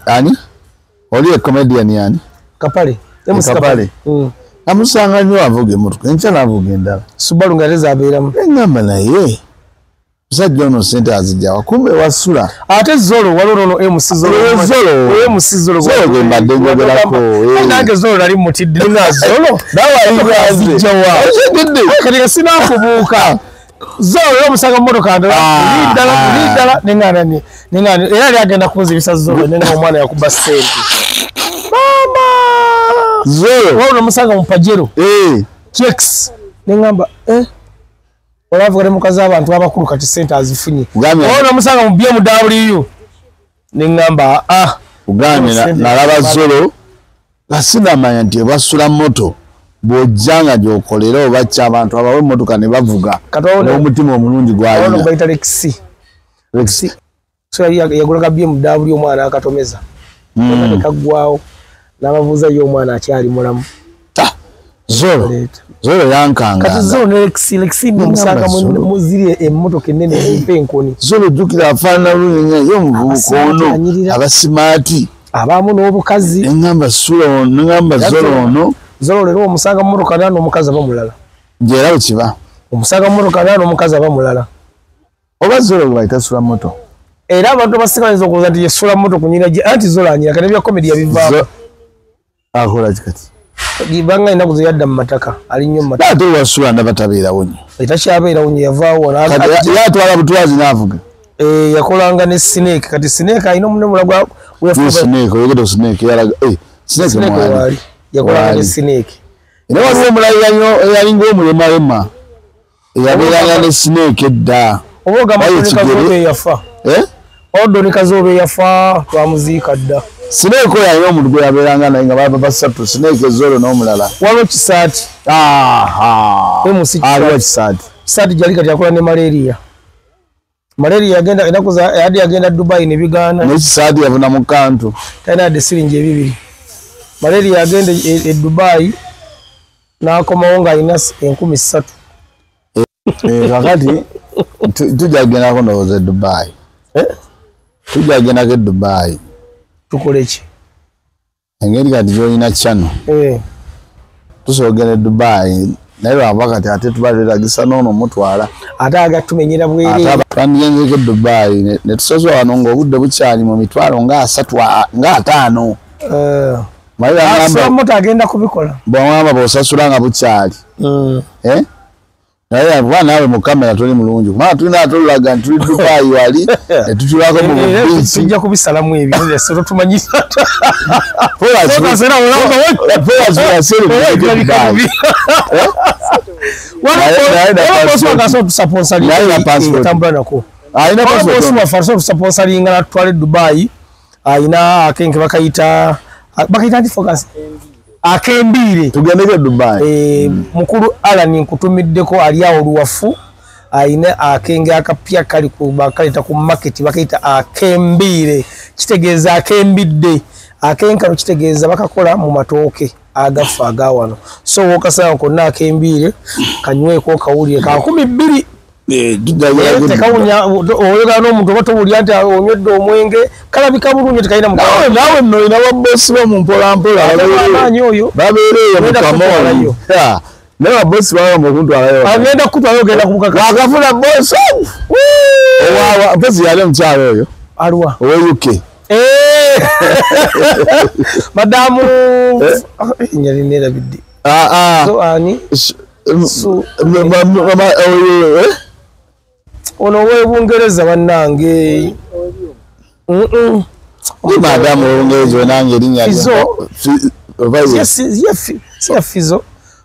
Ani oli e comedian yani Kapale MC Kapale namusanga nnyo avuga emmotoka enkya n'avuga endala Subaru nga tezabeeramu engamba naye musajja ono ssente azijjawa kumbe wasula ate Zolo waliwo nono MC Zolo MC Zolo Zolo gwe mbadde njogerako nange Zolo nali mutidde nga Zolo nawe azijjawa kati sinakubuuka Zolo era omusanga mmotoka ndala ddala neŋŋaana neŋŋaana era yali agenda kunzibisa Zolo nenga omwana yakuba ssente mama Zolo waliwo nomusanga mu Pajero checks neŋŋamba olavuga ne mukazi abantu abakulu kati ssente azifunye waliwo nomusanga mu BMW neŋŋamba ugambye nalaba Zolo nga sinamanya nti basula moto bw'ojja nga gy'okolera oba ki abantu abawa emmotoka ne bavuga n'omutima omulungi gwalina bayita Lexi so yagulaga BMW omwana akatomeza kaggwawo n'ababuuza ye omwana akyali mulamu Zolo Zolo yankanga kati Zolo ne Lexi musanga muziri emmotoka ennene empa enkoni Zolo jjukira afaanana bulungi ye omuvubuka ono abasimaati abamu n'obukazi neŋŋamba Zolo neŋŋamba Zolo ono Zolo leero omusanga mmotoka nano omukazi aba mulala njeera bwe kiba omusanga mmotoka nano omukazi aba mulala oba Zolo gwe bayita sula moto era abantu abasinga bayinza okulowooza nti yesula moto kunyira anti Zolo anyira kati ebya comedy yabivaamu akola ki kati banga ennaku ze yadda mu mataka ali nnyo mu mataka ate wasula ndaba tabeerawo nnyo takyabeerawo nnyo yavaawo ye atwala butwazi n'avuga yakolanga ne Snake kati Snake alina omunne omulala gwa Snake oyogedde Snake yalaga Snake mwali yakolanga ne Snake era waliwo omulala eyalinga omulemalema eyabeeranga ne Snake edda oba ogamba Kazooba eyafa Odoni Kazooba eyafa twamuziika dda Snake oyo alina omuntu gwe yabeeranga naye nga baba basatu Snake Zolo n'omulala waliwo Kisaati aliwo Kisaati Kisaati gyali kati yakola ne malaria yagenda ennaku yadde yagenda Dubai ne bigaana ne Kisaati yavuna mu kantu talina yadde siringi ebibiri malaria yagenda e Dubai n'akomawo ng'alina 3,000 kakati tujja kugendako ndowooza e Dubai tujja kugendako e Dubai tukole ki engeri kati gy'olina channel tusobola okugenda e Dubai naye lwakuba kati ate tuba twetagisa n'ono mutwala ate agatumenyera bwereere twandigenzeko e Dubai ne tusasula wano ng'obudde bukyali mu mitwalo nga 3 nga 5 moto agenda kubikola bw'ogamba bw'osasula nga bukyali naye kuba naawe mu kamera toli mulungi kubanga tulina atolulaga nti tuli Dubai wali ne tutulako mu bubiiki tujja kubisalamu ebyo totumanyisa tusponsalinga natutwala e Dubai alina akenke bakayita nti focus akembiire tugendeko Dubai mukulu Alan nkutumiddeko ali awo Luwafu alina akenge akapya kali bakaleta ku market bakayita akembiire kitegeeza akembidde akenkano kitegeeza bakakola mu matooke agafa agawano so wokasanga konna akembiire kanyweko kawulire ka 12 tekawunya oyogera n'omuntu oba towulira nti onywedde omwenge kalabika bulungi tekalina mutawaana. Naawe nno olina babosi bo mu mpolampola amaanyi oyo babeera eyo mu kamooli naye babosi bagamba okuntwalayo agenda kukutwalayo ogenda kumukaka wakafuna bosi owawa mpozi yali omukyalo oyo aluwa owe UK madamu erinnya lineerabidde so ani ono ow'Ebungereza bannange madamu ow'Ebungereza nange erinnya si Fizo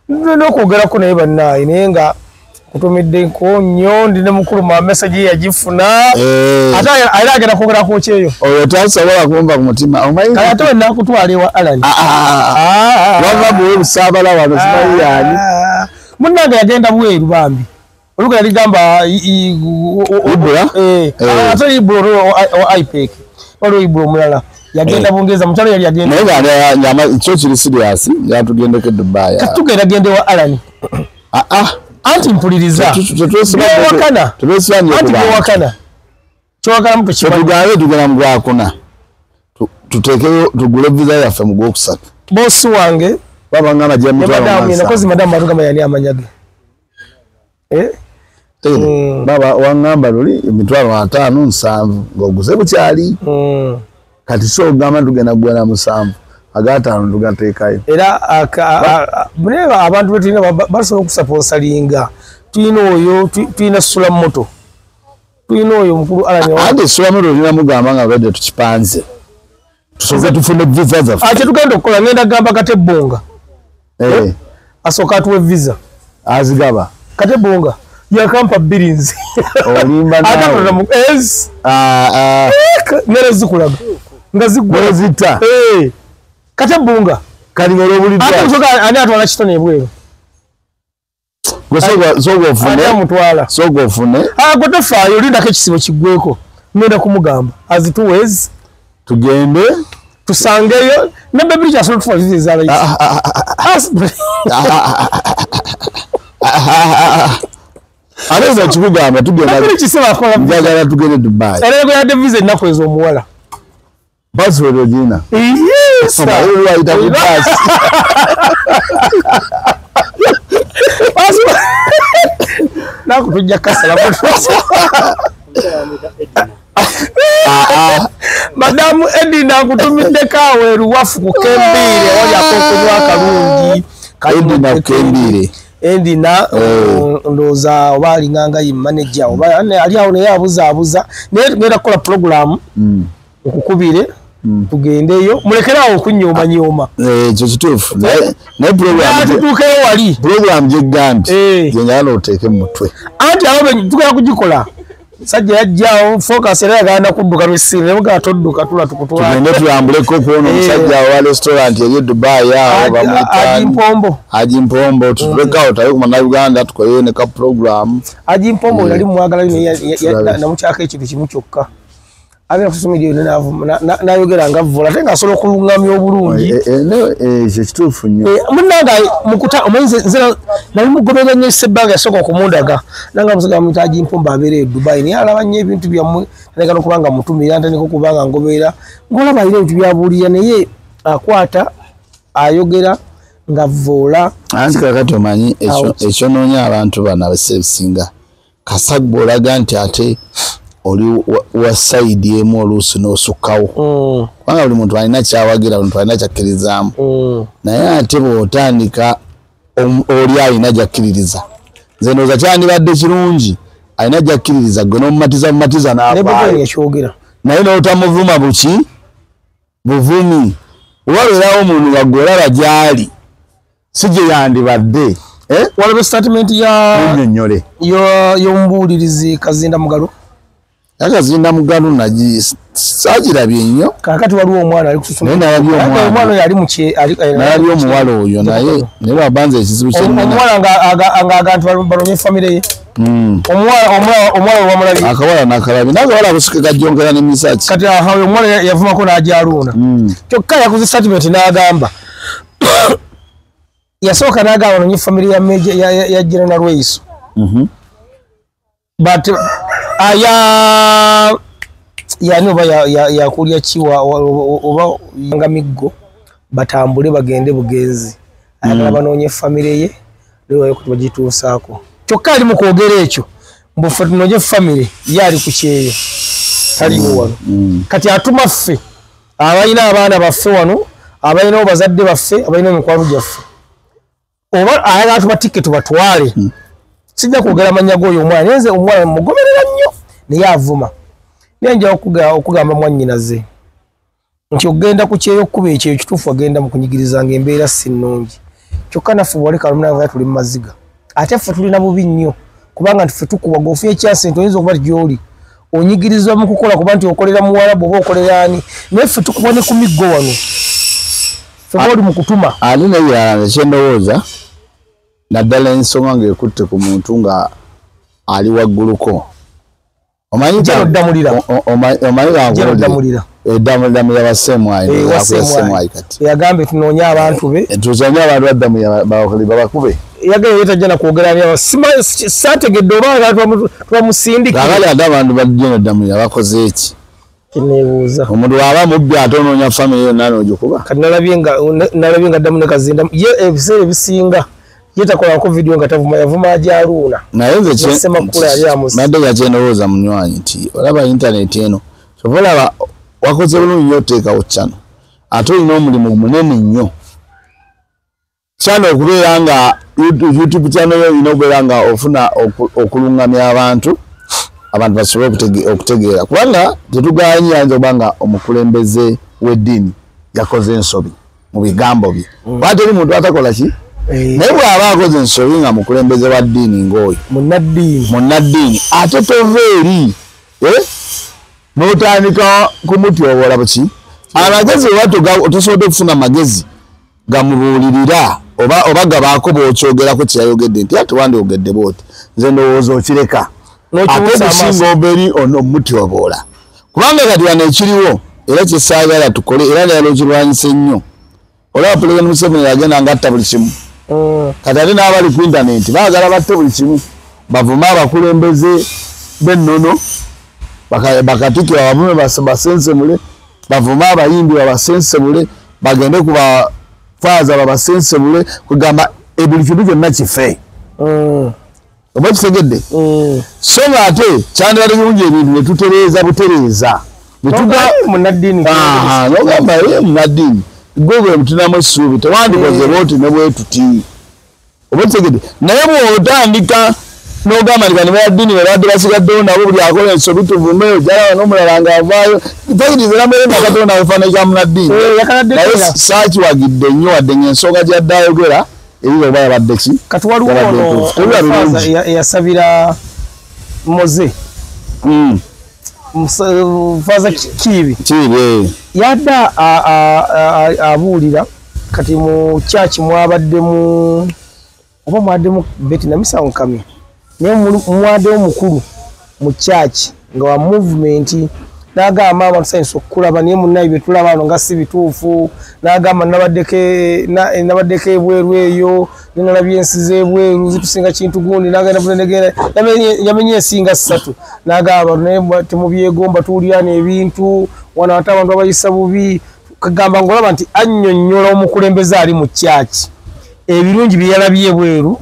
n'okwogerako naye bannaaye naye nga kutumiddeko nnyo ndi ne mukulu ma message yagifuna ate era agenda kwogerako kyeyo oyo tasobola kumva ku mutima omanyi kale ate wenna akutwala ewa Alan wava bwe busaabala wano simanyi yani munnange yagenda bweru bambi oluga yaligamba Ibula ate Ibula wa IPEC waliwo Ibula omulala yagenda Bungereza mukyalo yali yagenda naye nga kyo kiri serious yatugendeko e Dubai kati tugenda gende wa Alan anti mpuliriza byowakana anti byowakana kyowakana mutukimanyi tugambe tugenda mu gwakuna Tutekeyo tugule visa yaffe mu gwokusatu. Bosi wange baba ngamba je mutwalo. Madam nakozi madam batugamba yani amanyage. Baba wangamba luli emitwalo 5 7 ng'oguze bukyali. Kati so ogamba tugenda kugula 7 aga5 tugateekayo. Era muneba abantu betulina basobola okusaponsalinga. Tulina oyo tulina sula moto. Tulina oyo mukulu Alan. Ate sula moto tulina mugamba nga badde tukipanze. Tusobola tufune visa zaffe. Ate tugenda okukola ngenda gamba Katebonga. Asooka atuwe visa. Azigaba. Katebonga yakampa birinzi. Olimba nawe. Mere zikulaga. Nga zigwa. Zita. Katebonga. Kali ng'olobulidwa. Ate musoka ani atwala kitone ebweru. Sogo ofune. Amutwala. Sogo ofune. Gwe tofaayo olindako ekisibo kiggweko. Ngenda kumugamba. Azituwezi. Tugende. Tusangeyo. Ne Bebiri kyasobola okutuwa visa ez'abayisi. Ate nze kikugamba tugenda. Bebiri kisibo akola. Njagala tugende Dubai. Era yagula yadde visa ennaku ezo omuwala. Password ogina. Yes. Wayita ku basi. Naku tujja kasala. Madamu Edina nkutumiddeko aweeru wafu ku Kembiire wali ak'okunywa akalungi. Edina Kembiire. Edina ndowooza oba alinganga ye manager oba ali awo naye abuzaabuza naye tugenda kukola pulogulaamu nkukubire tugendeyo mulekere awo okunnyoomanyoma. Ekyo kituufu naye pulogulaamu tutuukeyo wali pulogulaamu gyegambye gye njagala oteeke mu mutwe. Anti awo tugenda kugikola. Sajja yajjawo focus era yagaana kudduka lw'essimu naye mugamba todduka tula tukutwala. Tugende tulambuleko okuwona omusajja wa restaurant eri e Dubai awo bamuyita Haji Mpombo. Haji Mpombo tutulekawo tulabe ku Bannayuganda tukoleyo ne ka pulogulaamu. Haji Mpombo nali mwagala nnyo namukyako ekintu kimu kyokka. Abeera ku social media yonna n'ayogera nga avvoola ate ng'asobola okulungamya obulungi. Ekyo kituufu nnyo. Munnange mukuta omanyi nze nali mugoberera nnyo Ssebbanga yasooka okumundaga nanga omusajja bamuyita Haji Mpombo abeera e Dubai naye alaba nnyo ebintu byammwe ntandika n'okuba nga mutumira ntandika okuba nga ngoberera ng'olaba alina ebintu by'abuulira naye akwata ayogera ng'avvoola. Anti kaakati omanyi ekyonoonya abantu bano abaseebisinga kasagga olaga nti ate oli wa sayidi emu oluusi n'osukkawo. Kubanga buli muntu alina kyawagira, buli muntu alina kyakkirizaamu. Naye ate bw'otandika oli alina gy'akkiririza. Nze ndowooza kyandibadde kirungi alina gy'akkiririza gwe n'omumatiza mumatiza n'avaayo. Naye n'otamuvuma buki? Buvumi. Oba beerawo omuntu nga gwe olaba gy'ali si gye yandibadde. Waliwo statement ya munnyonnyole y'omubuulirizi Kazinda Mugalu. Kazinda Mugalu saagirabye nnyo. Kaakati waliwo omwana ali kusoma. Naye nalabye omwana. Omwana oyo ali mu nalabye omuwala oyo naye lwabanza ekizibu kye nnina. Omuwala ng'aga nti balonye famire ye. Omuwala wamulabye. Akawala n'akalabye. N'akawala abusike kajjonkera ne misaki. Kati awo omuwala yavumako n'ajaluuna. Kyokka yakoze statement n'agamba. Yasooka n'agamba balonye famire ya General Lweyiso. But aya yani oba yakulya kiwa oba nga miggo batambule bagende bugenzi ayagala banoonye famire ye leero bagituusaako kyokka ali mu kwogera ekyo mbu ffe tunoonye famire ye ali ku kyeyo taliwo wano. Kati atuma ffe abalina abaana baffe wano abalina bazadde baffe abalina emikwano gyaffe oba ayagala tubatike tubatwale. Sijja kwogera mannya g'oyo omwana naye nze omwana mugoberera nnyo naye avuma. Naye nja okugamba mwannyinaze nti ogenda ku kyeyo okkuba ekyeyo kituufu agenda mu kunyigirizanga embeera si nnungi. Kyokka naffe bw'oleka lumu tuli mu maziga. Ate ffe tulina bubi nnyo kubanga nti ffe tukuba ng'ofunye ekyansi nti oyinza okuba ti gy'oli onyigirizibwa mu kukola kuba nti okolera muwalabu oba okolera ani naye ffe tukuba ne ku miggo wano. Ffe bw'oli mu kutuma. Ate n'ebirala nze kye ndowooza naddala ensonga ng'ekutte ku muntu nga ali wagguluko. Omanyi Ddamulira. Ddamulira wa Ssemwayi kati. Yagambye tunoonye abantu be. Tunoonye abantu ba Ddamulira babakube. Yagambye ye tajja na kwogera byaba. Saategedde oba abantu tubamusindikire. Kakati ate abantu ba General Ddamulira bakoze eki? Kineebuuza. Omuntu aba mubbi ate onoonya famire yonna n'ogikuba. Kati nalabye nga ddamu ne Kazinda ye ebiseera ebisinga ye takolako vidiyo nga tavuma, yavuma ajaluuna. Naye nze mbadde nga kyendowooza munywanyi nti olaba intaneti eno kyova olaba wakoze bulungi nnyo oteekawo channel, ate olina omulimu munene nnyo. Channel okubeera nga YouTube channel yo olina okubeera nga ofuna okulungamya abantu, abantu basobole okutegeera, kubanga tetugaanyi ayinza okuba nga omukulembeze w'eddiini yakoze ensobi mu bigambo bye. Kuba teri muntu atakola ki? Naye bw'aba akoze ensobi nga mukulembeze wa ddiini ng'oyo munnaddiini, ate tova eri n'otandika kumutyobola buki? Amagezi oba tosobodde okufuna amagezi gamubuulirira oba gabaako bw'okyogerako kye yayogedde nti ate wandyogedde bw'oti, nze ndowooza okireka ate okusinga ova eri omutyoboola. Kubanga kati wano ekiriwo era kyesaagala tukole era leero okirwanyisa ennyo. Olaba Pulezidenti Museveni yagenda ng'atta buli kimu. Kati ate n'abali ku intaneti baagala batte buli kimu, bavume abakulembeze b'ennono, bakatikkiro babavume basensemule, bavume abayimbi babasensemule, bagende ku bafaaza babasensemule, kugamba buli kintu kyonna kife. Oba kitegedde? So ng'ate kyandibadde kirungi ebintu ne tutereeza butereeza. N'ogamba ye munnaddiini gwe gwe mutunamu essuubi tewandikoze bw'oti ne bwe tuti. Oba kitegedde? Naye bw'otandika n'ogamba nti bano bannaddiini be babadde basigaddewo nabo buli akola ensobi tuvume, ojjalaba n'omulala ng'avaayo. Mpayiriza era mbeere nga Katonda afaanana kya munnaddiini. Naye saakiwagidde nnyo wadde ng'ensonga gy'adde ayogera eri oba yabadde ki? Kati waliwo ono eyasabira Moze Faaza Kiibi yadde abuulira kati mu kyaki mwabaddemu oba mwaddemu Betty Namisa Nkamya, naye mwaddewo mukulu mu kyaki nga wa movement, n'agamba abantu sayinza okukulaba naye munnaye bye tulaba wano nga si bituufu, n'agamba nabaddeko ebweru eyo nenalabye ensi z'ebweru zitusinga kintu gundi, n'agenda yamenye ensi nga ssatu, n'agamba naye temubyegomba tuwulira n'ebintu wano ate abantu abayisa bubi. Kagamba ng'olaba nti annyonnyola omukulembeze ali mu kyaki ebirungi bye yalabye ebweru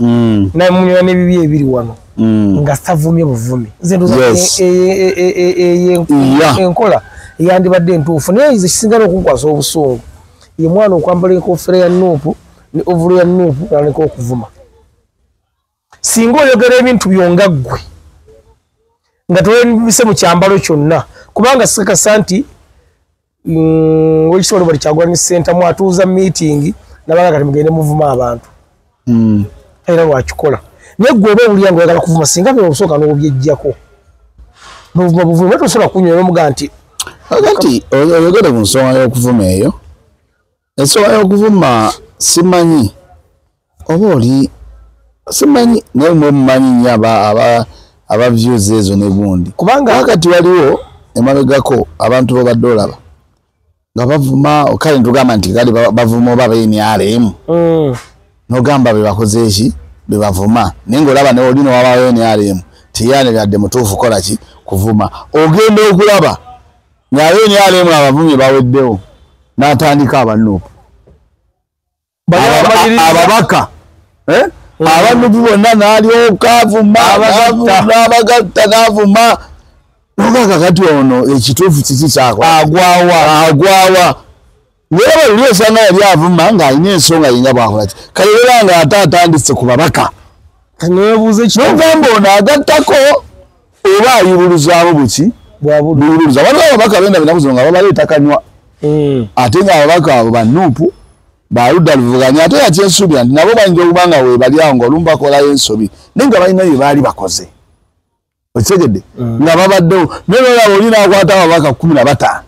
n'amunyola n'ebibi ebiri wano nga tavumye buvumi. Nze ndowooza enkola eyandibadde entuufu, naye nze kisinga n'okunkwasa obusungu ye mwana okwambala enkofiira ya Nuupu ne ovulo ya Nuupu n'aleka okuvuma. Singa oyogera ebintu byonga ggwe nga tolembise mu kyambalo kyonna, kubanga sikakasa nti Oweekitiibwa Robert Kyagulanyi Ssentamu atuuza meeting n'abaga kati mugende muvuma abantu. Era lwakikola. Naye ggwe oba owulira ng'oyagala kuvuma, singa bwe osooka n'obyeggyako n'ovuma buvumi, oba tosobola kunnyonnyola n'omugamba nti kati oyogere ku nsonga y'okuvuma eyo. Ensonga y'okuvuma simanyi oba oli simanyi, naye mwe mumanyi nnyo aba views ezo ne gundi. Kubanga kati waliwo emabegako abantu babadde olaba nga bavuma, kale ntugamba nti kale bavuma oba NRM. N'ogamba be bakoze eki be bavuma, naye ng'olaba ne oli n'owabaayo NRM teyandibadde mutuufu kola ki kuvuma. Ogenda okulaba nga NRM abavumye baweddewo n'atandika abanuupu ababaka abanuupu bonna n'alyoka avuma n'abagatta n'avuma. N'ogamba kati ono ekituufu kiki kyakola? Agwawa. Naye luli osanga yali avuma ng'alina ensonga yinga bw'akola ki. Kale era ng'ate atandise ku babaka. N'ogamba ono agattako oba ayubuluzaamu buki? Bwabuluza. Waliwo ababaka benda b'ennaku zino nga babaleeta kanywa. Ate ng'ababaka abo ba Nuupu baludda luvuganya, ate yakyensuubira nti nabo bayinza okuba nga weebali awo ng'olumu bakolayo ensobi naye nga balina bye baali bakoze. Okitegedde? Nga babaddewo. Naye olaba oli n'akwata ababaka 15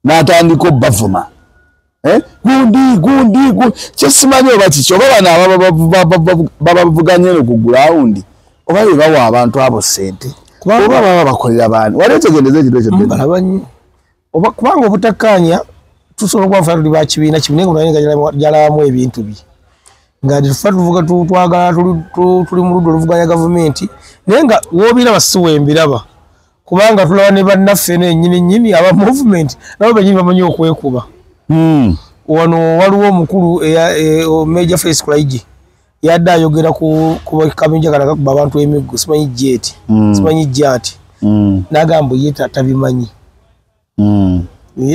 n'atandika obbavuma. Gundi gundi gundi kyesimanyi oba kiki, oba bano babavuganya eno ku gulawundi oba be bawa abantu abo ssente oba baba bakolera baani. Wali otegendeza ekintu ekyo mbalaba nnyo. Oba kubanga obutakkaanya tusobola okuba nfa tuli ba kibiina kimu, naye nga gyalabamu ebintu bye nga tufa tuvuga twagala tuli mu ludda oluvuganya gavumenti, naye nga w'obiraba si wembiraba. Kubanga tulaba ne bannaffe nennyini nnyini aba movement nabo bennyini bamanyi okwekuba. Wano waliwo omukulu Major Felix Kulayigye yadde ayogera ku kabinja kano akakuba abantu emiggo, simanyi jet, simanyi jat, n'agamba ye tabimanyi.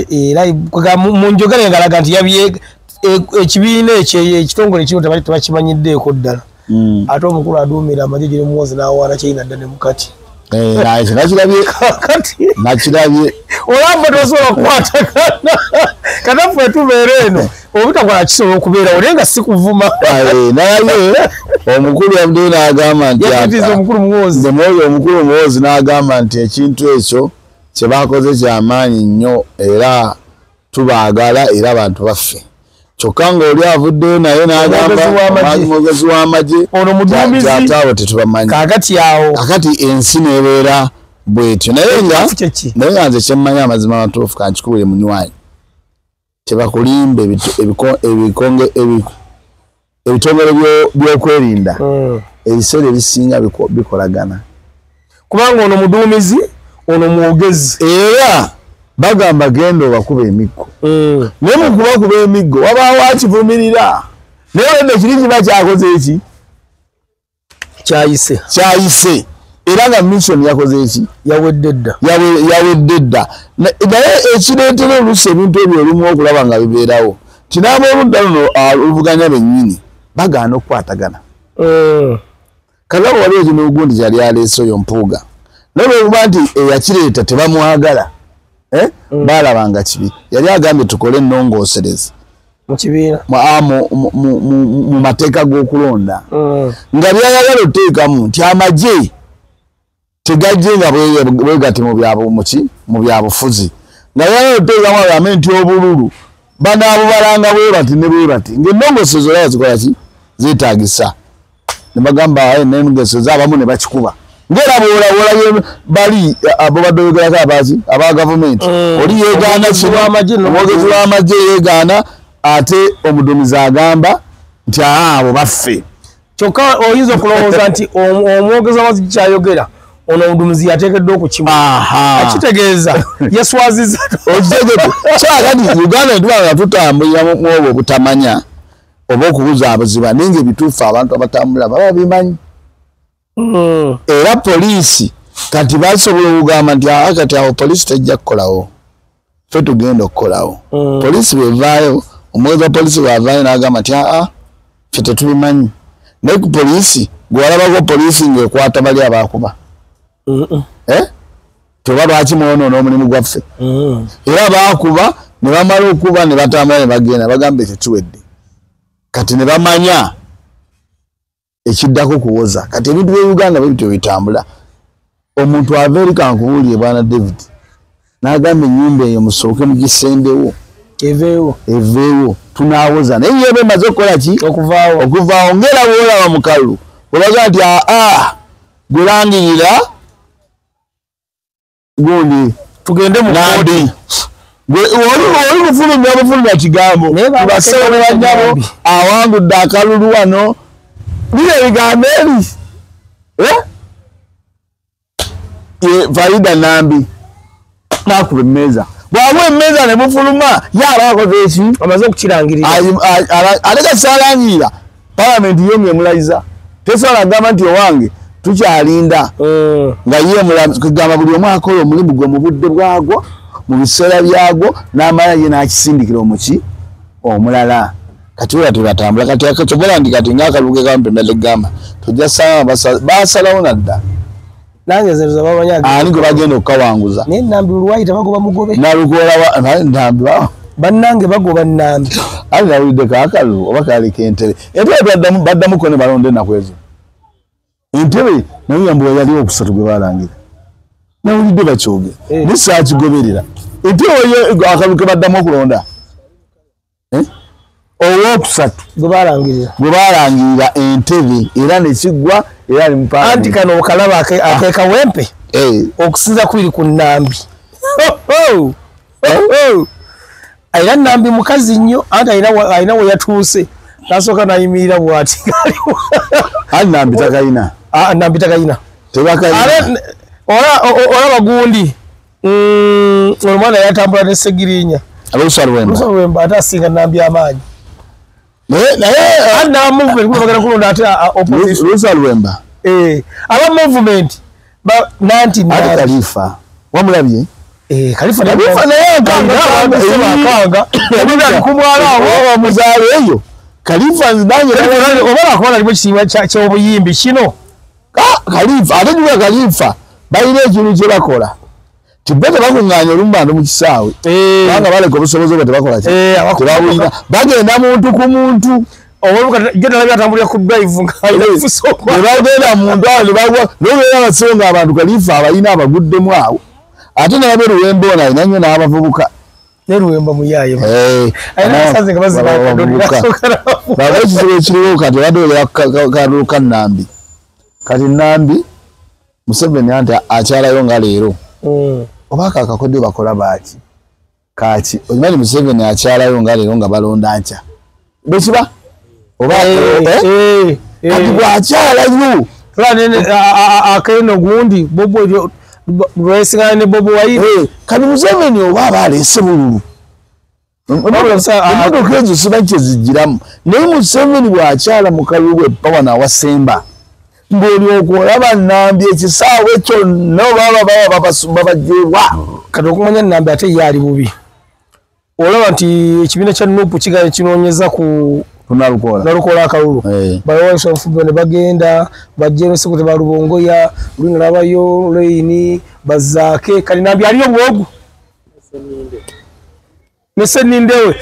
Era mu njogera ng'alaga nti ekibiina ekyo ekitongole kino tebakimanyiddeeko ddala. Ate omukulu aduumira amagye Gen Muhoozi n'awaana China dda ne mukati. Nakirabye. Olaba tosobola kukwatagana. Kati ffe tubeera eno obutakola kisobola okubeerawo naye nga si kuvuma. Naye omukulu yavuddeyo n'agamba nti omukulu Muhoozi. Omukulu Muhoozi n'agamba nti ekintu ekyo kye bakoze kyamaanyi nnyo era tubaagala era abantu baffe. Kyokka ng'oli avuddeyo naye n'agamba omwogezi w'amagye ono muduumizi ate abo tetubamanyi. Kaakati awo kakati ensi n'ebeera bw'etyo. Naye nga nze kye mmanyi amazima amatuufu kankikubire munywanyi, tebakulimba ebitongole by'okwerinda ebiseera ebisinga bikolagana. Kubanga ono muduumizi ono mwogezi era bagamba genda obakuba emiggo. Naye mu kubakuba emiggo wabaawo akivumirira, naye olwedde kiri kiba kyakoze eki kyayise era nga mission yakoze eki yawedde dda. Naye ekireetera oluusi ebintu ebyo olumu okulaba nga bibeerawo nti n'abooludda luno oluvuganya bennyini bagaana okukwatagana. Kalaba waliwo kino ogundi kyali aleese oyo Mpuuga, naye olwokuba nti eyakireeta tebamwagala, baalabanga kibi. Yali agambye tukole ennongoosereza mu kibiina mu mateeka g'okulonda, nga byayagala oteekamu nti amagye tegajje nga bwegati mu byabufuzi, nga byayagala oteekamu agambe nti obululu banaabubalanga bwe bati ne bwe bati, ng'ennongoosereza olaba zikola ki zeetaagisa. Ne bagamba ennongoosereza abamu ne bakikuba. Ngera bw'olabye bali abo badde oyogerako abaaki aba gavumenti, oli yeegaana kino, omwogezi w'amagye yeegaana, ate omuduumizi agamba nti abo baffe. Kyokka oyinza okulowooza nti omwogezi w'amagye kyayogera ono omuduumizi yateekeddwa okukimu. Akitegeeza yaswazizza. Kyakati Uganda tuba nga tutambulira mu obwo obutamanya oba okubuzaabuzibwa, naye ng'ebituufu abantu abatambula baba bimanyi. Era poliisi kati basobola okugamba nti kati awo poliisi tejja kukolawo, ffe tugenda okukolawo. Poliisi bwevaayo, omwogezi wa poliisi bw'avaayo n'agamba nti ffe tetubimanyi. Naye ku poliisi gw'olabako poliisi ng'ekwata bali abaakuba, toba lwaki mwonoona omulimu gwaffe. Era baakuba ne bamala okuba ne batambula ne bagenda, bagamba ekyo kiwedde. Kati ne bamanya ekiddako kuwoza. Kati ebintu bya Uganda bwe bityo bitambula. Omuntu ava eri kankubuulire bwana David n'agamba ennyumba eyo musooke mugisendewo eveewo tunaawoza. Naye ye eba emaze okukola ki? Okuvaawo. Ng'era bw'olaba mu kalulu olaga nti gulangirira gundi tugende mu Nambi. Oli mufulumya bufulumya kigambo bassebo ne bannyabo awangudde akalulu wano bino ebigambo eri Farida Nambi n'akuba emmeeza, bw'akuba emmeeza ne bufuluma ye aba akoze eki? Amaze okukirangirira. Ate kasaalangirira palamenti yo ng'emulayiza, tesobola kugamba nti owange tukyalinda nga ye kugamba buli omu akola omulimu gwe mu budde bwagwo mu biseera byagwo n'amala ye n'akisindikira omuki omulala. Kati ola tebatambula. Kati akyobola nti kati ng'akalulu ke kampemedde gamba tojja saba baasalawo nadda. Nange nze bamanyi ani gwe bagenda okukawanguza. Naye Nambi olwayita bagoba mugobe. Nalukoola Nambi bannange bagoba Nambi. Ali nawuliddeko akalulu oba kaali k'entebe. Entebe baddamuko ne balonda ennaku ezo. Entebe naye mbu yali okusatu gwe balangira. Nawulidde bakyogera. Naye saakigoberera. Entebe akalulu ke baddamu okulonda. Owokusatu gwe balangirira. Gwe balangirira entebe era ne kiggwa era ali mu palamenti. Anti kano okalaba ak'ekawempe okusinza kubiri ku Nambi. Era Nambi mukazi nnyo anti alina we yatuuse nasooka n'ayimirira bw'ati. Ali Nambi takayina. Nambi takayina. Tebakayina. Olaba gundi omwana yatambula ne Segirinya Lusalwemba ate asinga Nambi amaanyi. Naye na movement bagala kulonda ate opposition. Lusalwemba aba movement nanti ate Khalifa wamulabye. Khalifa naye akanga kumwala awo muzaale eyo Khalifa nzanye oba akola limu kisiima ky'obuyimbi kino. Khalifa ate juga Khalifa balina ekintu kye bakola tibete bakuŋŋaanya olumu mu kisaawe kubanga baleka obusobozi obwo tebakola ki tebabulina bagenda muntu ku muntu. Atambulira ku drive nga muntu awo ne bagwa n'obeera abasibe nga abantu Khalifa abalina abaguddemu awo ate nabe Luwemba ono alina nnyo n'abavubuka. Ne Luwemba muyaaye baba ekizibu ekiriwo kati obadde oyogera kalulu ka Nambi. Kati Nambi Museveni anti akyalayo nga leero oba ako akakodyo bakola baaki kaki okimanyi Museveni akyalayo nga leero nga balonda nkya bwekiba oba kati bwakyalayo akeno gundi Bobo lwesingana ne Bobo Wine. Kati Museveni oba aba aleese bululu emmotoka ezo siba kyezigiramu naye Museveni bw'akyala mu kalulu epawa n'awasemba ng'olyoka olaba Nambi ekisaawe kyonna oba babajjebwa. Kati okumanya Nambi ate ye ali bubi olaba nti ekibiina kya NUP kigenda kinoonyeza ku Nalukola akalulu balowooza obufumbo ne bagenda bajje ensiko balubongoya luli nalabayo Leini bazaake. Kati Nambi aliyo bwogu ne Sseninde we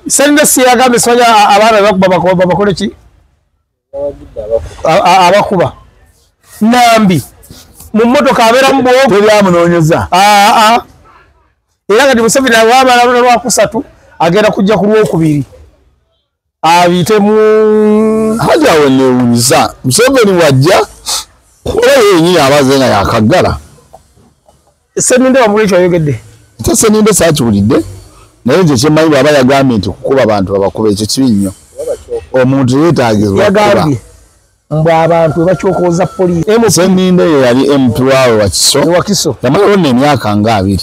Sseninde si yagambye simanya abaana bakuba bakole ki abakuba Nambi mu mmotoka abeera mu bwogu teryamunoonyeza. Era kati Museveni awamala lwakusatu agenda kujja ku lwokubiri abitemu haja awo newuunyisa Museveni wajja oba yennyini abaze nga yakaggala. Sseninde wamuli ekyo ayogedde nte Sseninde saakiwulidde naye nze kyemmanyi bw'aba yagambye nti okukuba abantu babakuba ekyo kibi nnyo. Omuntu yeetaagibwa yagambye mbu abantu bakyokooza poliisi. Sseninde ye yali MP waawe Wakiso yamalawo nno emyaka nga 2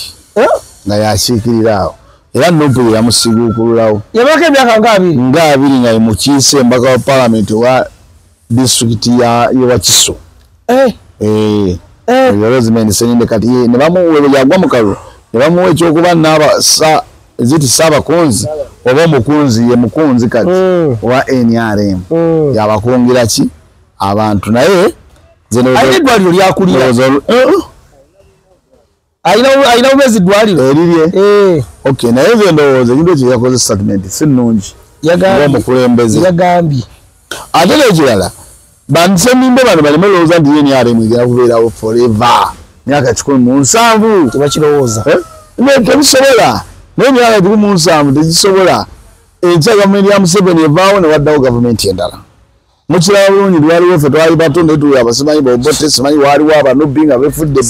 nga yakiikirira awo era NUP ye yamusiguukululawo yamalako emyaka nga 2 nga 2 nga ye mukiise embaka wa paalamenti owa disitulikiti ye Wakiso. Rosemary Sseninde kati ne bamuwa yagwa mu kalulu ne bamuwa ekyokuba ziti saabakunzi oba omukunzi ye mukunzi kati owa NRM yabakungira ki abantu naye alina eddwaliro lyakulira alina bumezi ddwaliro erirye. Okay, naye nze ndowooza ekintu ekyo yakoze statement si nnungi ng'omukulembeze yagambye. Ate n'ekirala bansemimbe bano baleme lowooza nti NRM egenda kubeerawo forever myaka 170 tebakirowooza tebisobola naye emyaka 170 tegisobola. Enkya gavumenti ya Museveni evaawo ne waddawo gavumenti endala. Mukiraba bulungi lwaliwo ffe twali bato naye tuli abasimanyi bobote simanyi waaliwo abanubbi nga befudde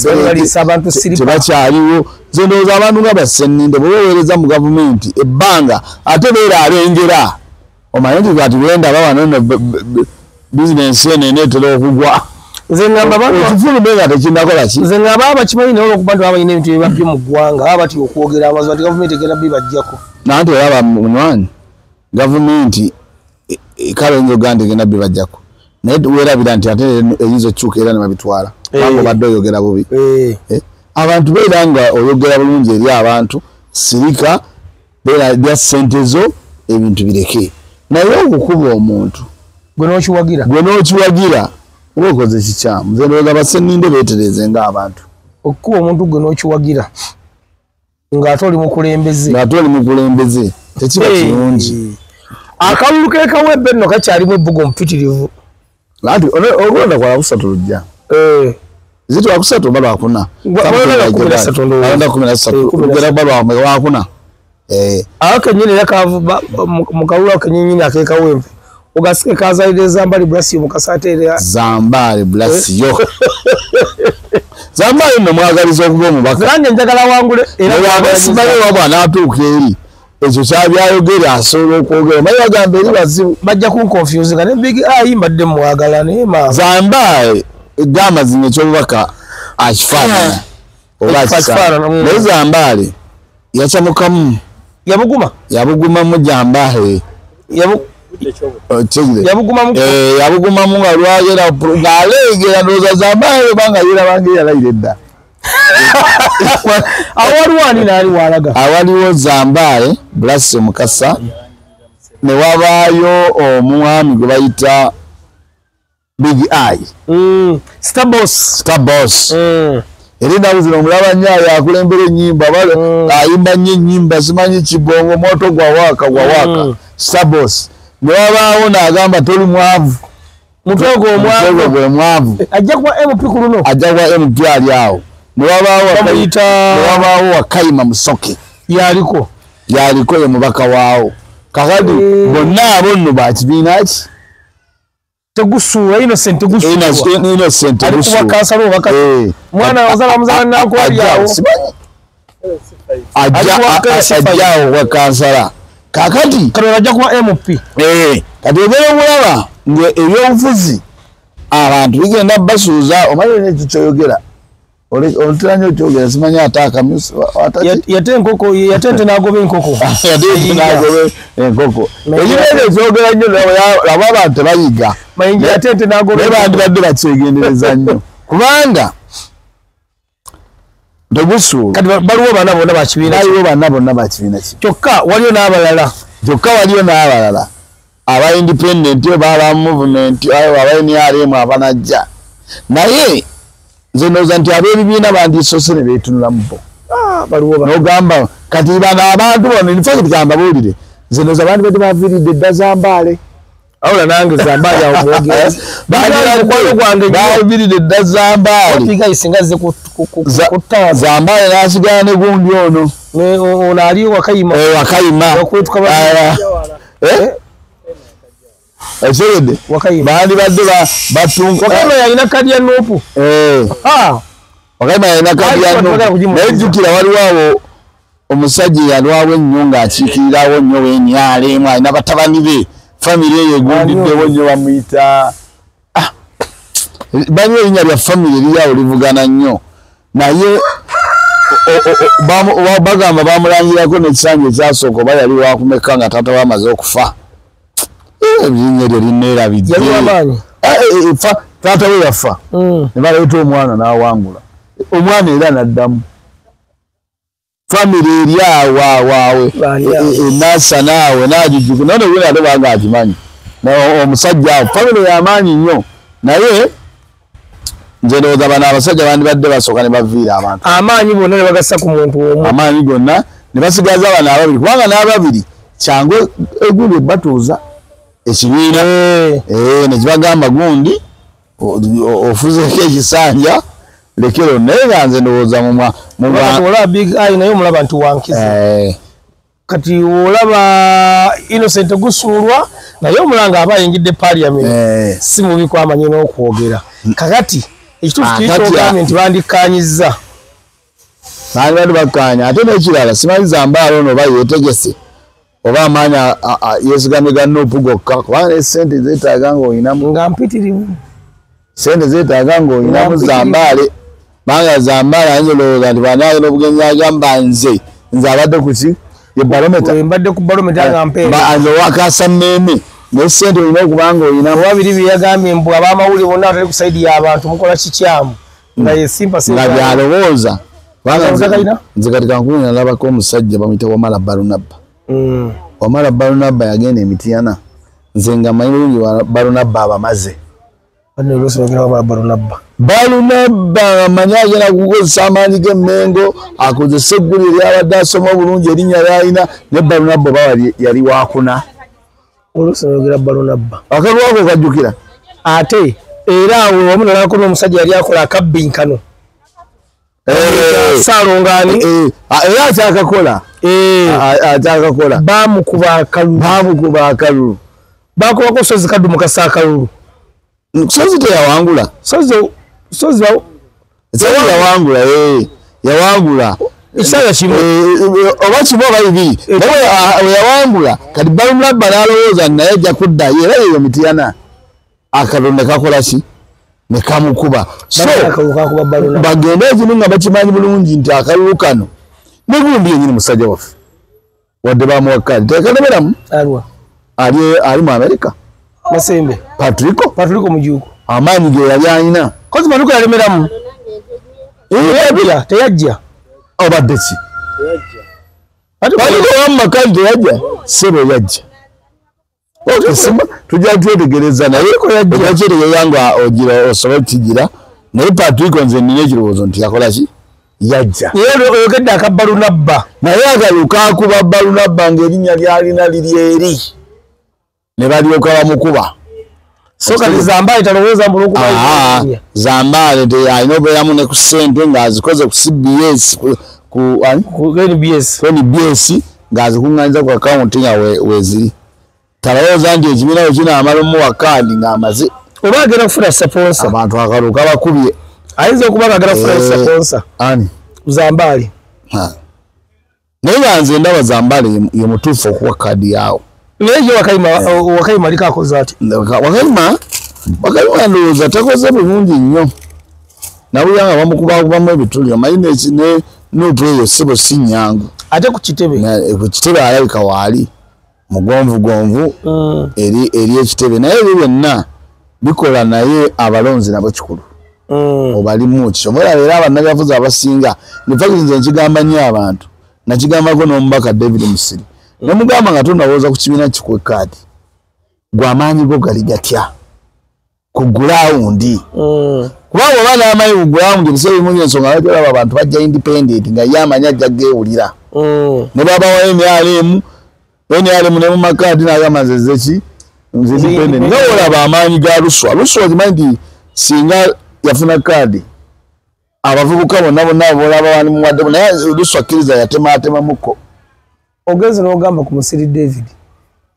tebakyaliwo. Nze ndowooza abantu nga Basseninde bwe baweereza mu gavumenti ebbanga ate beera abengera omanye nti kati bwendaba wano nno bizinensi eno eneetera okugwa. Nze ngamba ekifulume nga tekinnakola ki nze ngamba abakimanyi naye olwokuba nti baba balina ebintu bye babye mu ggwanga baba batya okwogera amazima nti gavumenti egenda bibaggyako. Nanti olaba munywanyi gavumenti kale oyinza okugamba nti egenda bibaggyako naye weerabira nti ate eyinza okukyuka era ne babitwala kubanga obadde oyogera bubi. Abantu beera nga oyogera bulungi eri abantu sirika beera lya ssente zo ebintu bireke naye okukuba omuntu gwe n'okiwagira oba okoze kikyamu. Nze ndowooza Basseninde beetereeze ng'abantu. Okukuba omuntu gwe n'okiwagira ng'ate oli mukulembeze tekiba kirungi. Akalulu ke Kawempe nno kakyalimu ebbugo omupitirivu. Anti olwenda kwa lwakusatu lujja ziti lwakusatu oba lwakuna lugera kuba lwakuna awo kennyini era mu kalulu ako kennyini ak'e Kawempe ogasike kazalire Zambali Blasio mukasate era Zambali Blasio Zambali nno mwagaliza okuba omubaka nange njagala wangule era wabasimanyi oba bw'anaatuuka eri ekyo kyabyayogera asobola okwogera omanyi bagamba eri bazibu bajja kunconfuse nga ne Big Eye mbadde mwagala naye maama Zambali egamba zino ekyobubaka Akifaanana oba akifaanana. Naye Zambaale yacamukamu. Yabugumamu Jambaale. Yabugumamu nga lwagera ng'aleegera ndowooza Zambaale obanga yeerabanga eyalayira edda. Awaliwo ani naali walaga? Awaliwo Zambaale Blase Mukasa ne wabaayo omwami gwe bayita Big Eye. Star Boss. Star Boss. Era ennaku zino omulaba nnyo akulembera ennyimba, ayimba nnyo ennyimba, simanyi kibongo, moto gwa waaka gwa waaka. Star Boss. Ne wabaawo n'agamba toli mwavu. Mutwe gwe mwavu. Ajja kuba MP ku luno. Ajja kuba MP ali awo. Ne wabaawo Wakayima Musoke. Yaliko. Yaliko ye mubaka waawo. Kakati bonna abo nno ba kibiina ki? Tegusuula Innocent Tegusuula. Innocent Tegusuula. Alikuwa kansala obaka. Mwana ozala muzala nako ali awo. Ajja wa kansala. Kakati kano ajja kuba MP. Kati obeera omulaba nga ebyobufuzi abantu bigenda basuuza omanyi n'ekyo kyoyogera. Olutera nnyo okyogera simanyi ate akamyusi yate enkoko yate ente n'agoba enkoko. Yate ente n'agoba enkoko. Ekintu ekyo kyogera nnyo laba abantu tebayiga. Mayinja yate ente n'agoba enkoko. Naye bandibadde bakyegendereza nnyo. Kubanga tegusuula. Kati baliwo bana bonna ba kibiina ki? Baliwo bana bonna ba kibiina ki? Kyokka waliyo n'abalala. Kyokka waliyo n'abalala. Aba independent oba aba movement aba NRM abanajja. Naye nze ndowooza nti ab'ebibiina bandisoose ne beetunulamu bo. N'ogamba kati bano abantu bano in fact mbabuulire nze ndowooza bandibadde baviiridde dda Zambaale. Awula nange Zambaale awo mwogera. Baviiridde dda Zambaale. Zambaale n'asigala ne gundi ono. Ono ali Wakayima. Wakayima. Ekitegedde? Bandibadde batunka. Wakayima yalina kadi ya Nuupu. Wakayima yalina kadi ya Nuupu. Naye jjukira waliwo awo omusajja eyalwawo ennyo ng'akiikirirawo nnyo w'NRM alina batabani be. Famire eyo egundiddewo nnyo bamuyita. Baliwo erinnya lya famire eriri awo livugana nnyo. Naye bagamba bamulangirako n'ekisanja ekyasooka oba yali wakumeka nga taata we amaze okufa. Erinnya eryo linneerabidde. Taata we yafa. Ne baleeta omwana n'awangula. Omwana era n'addamu. Famire eri awo awo enasa naawe n'agijjuku naye nowera ate banga akimanyi. Omusajja awo famire y'amaanyi nnyo. Naye nze ndowooza bano abasajja bandibadde basooka ne baviira abantu. Amaanyi bonna ne bagassa ku muntu omu. Amaanyi gonna ne basigaza bano ababiri kubanga n'ababiri kyangu egundi batuuza ekibiina. Ne kibagamba gundi ofuzeeko ekisanja lekero naye nga nze ndowooza olaba Big Eye naye omulaba nti wankiza. Kati olaba Innocent Gusuulwa naye omulanga aba ayingidde parliament. Si mubi kwamanyi n'okwogera. Kakati ekituufu kiri ky'ogambye nti bandikkaanyizza. Bandibadde bakkaanya ate n'ekirala simanyi Zambaale ono oba yeetegese oba amaanyi yeesigamye ga Nuupu gokka kubanga ne ssente zeetaaga ng'olinamu. Nga mpitirivu. Ssente zeetaaga ng'olinamu Zambaale. Banga Zambaale ayinza olowooza nti bw'anaagenda n'obugenyi agamba nze nze abadde ku ki? Ye barometa. Mbadde ku barometa nga mpeera. Nze owakasa mmeeme. Naye ssente olina okuba ng'olinamu. Oba biri bye yagambye mbu ab'amawulire bonna abatali ku sayidi y'abantu mukola kikyamu. Nga ye simpa nga by'alowooza. Nze kati kankulu nalabako omusajja bamuyita Wamala Barunaba. Wamala Barunaba yagenda e Mityana. Nze nga mmanyi bulungi Barunaba abamaze. Barunaba amanyi agenda kukozesa amaanyi g'emmengo akozese eggulire ly'abadde asoma obulungi erinnya ly'alina ne Barunaba oba yali waakuna. Akalwako kajjukira. Ate era awo wamu nalabako n'omusajja yali akola akabbinkano. Saalongaani. Era akyakakola. Akyakakola. Baamukuba akalulu. Baamukuba akalulu. Baakubako Sozi Kaddu Mukasa akalulu. Sozi teyawangula. Sozi yawangula. Yawangula. Ekisanja kimu. Oba kimu oba bibiri. Naye yawangula. Kati Barunaba n'alowooza naye ajja kuddayo era eyo Mityana. Akalulu ne kakola ki? Ne kamukuba. So bagende ekinu nga bakimanyi bulungi nti akalulu kano ne gundi yennyini musajja waffe wadde bamuwa kaadi tekalemeramu ali mu Amerika. Masembe Patrico Mujuko amaanyi ge yali alina kozi Patrico yalemeramu teyajja obadde ki Patrico wamma kaadi teyajja sebo yajja. Tujja twetegereza naye yakyetegereza nga ogira osobola okukigira naye Patrico nze nnina ekirowoozo nti yakola ki yajja. Naye oyogedde akabalunabba naye akalulu kaakuba balunabba ng'erinnya lyalina liri eri ne balyoka bamukuba. So kati Zambaale talowooza mbu olw'okuba Zambaale alina obeeramu ne ku ssente ng'azikoze ku CBS ku NBS ng'azikuŋŋaanyiza ku akawunti nga weeziri. Talowooza nti ekibiina bwe kinaamala omuwa kaadi ng'amaze oba agenda kufuna siponsa abantu akalulu kabakubye. Ayinza okuba nga agenda kufuna siponsa ani Zambaale. Naye nga nze ndaba Zambaale ye mutuufu okuwa kaadi yaawo. Naye ye Wakayima aliko akoze ati Wakayima ndowooza takoze bulungi nnyo nawulira nga bamukubakubamu ebituli omanyi ne nuupu eyo ssebo si nnyangu ate ku kitebe ku kitebe alabika waali mugonvugonvu eri ekitebe naye ebyo byonna bikola naye abalonzi nabo kikulu obalimu ki omulaba era bannabyabufuzi abasinga in nze nkigamba nnyo abantu nakigambako n'omubaka David Musiri nemugamba nga tonalowooza ku kibiina kikuwe kaadi gwe amaanyi go gali gatya ku gulawundi kubanga oba n'amaanyi ku gulawundi ebiseera ebimu ensonga lwaki olaba abantu bajja independent nga ye amanyi ajja geewulira ne babawa NRM ne mu makaadi n'agamba nze nze ki nze independent nga olaba amaanyi ga Luswa. Luswa okimanyi nti singa yafuna kaadi abavubuka bonna bonna bolaba wanimuwadde naye Luswa akkiriza yatematemamuko. Ogenze n'ogamba ku Musiri David